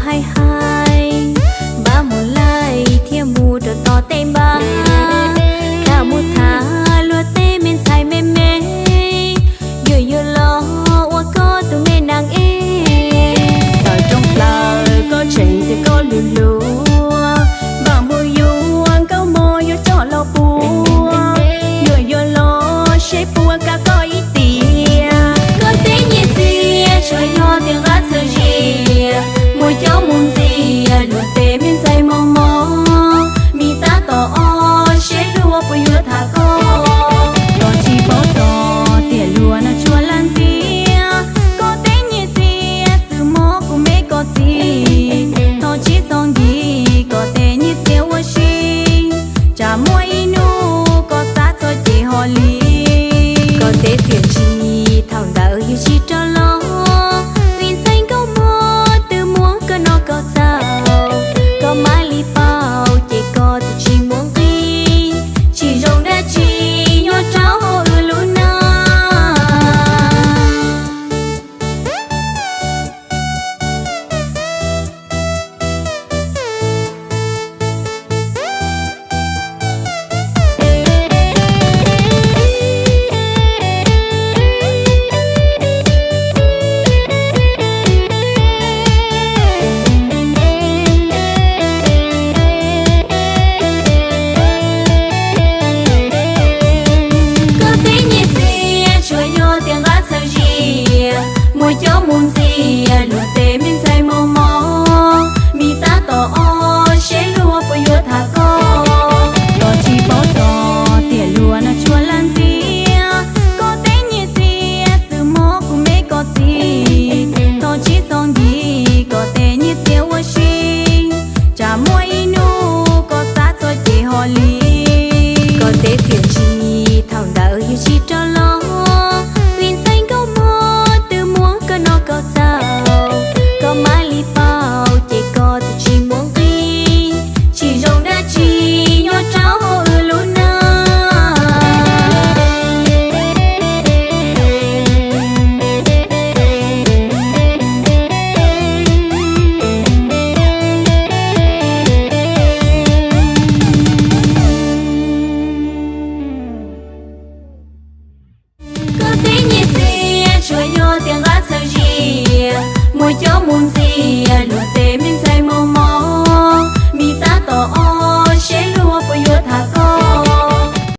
Hais hais, npaj mus laij thiab mus rau tom tej npab, tham mus tham luag tej me ntxhais me me, yuav yuav los ua koj tus me nees es. Tawm rooj plaws koj tseem tias koj lwm luag, npaj mus yuav nkauj mog yuav coj los puag, yuav yuav los seb puas kam koj ib tiam. Koj tej nyiaj txiag tsuas yog tias nqa txhua yam, mus coj mus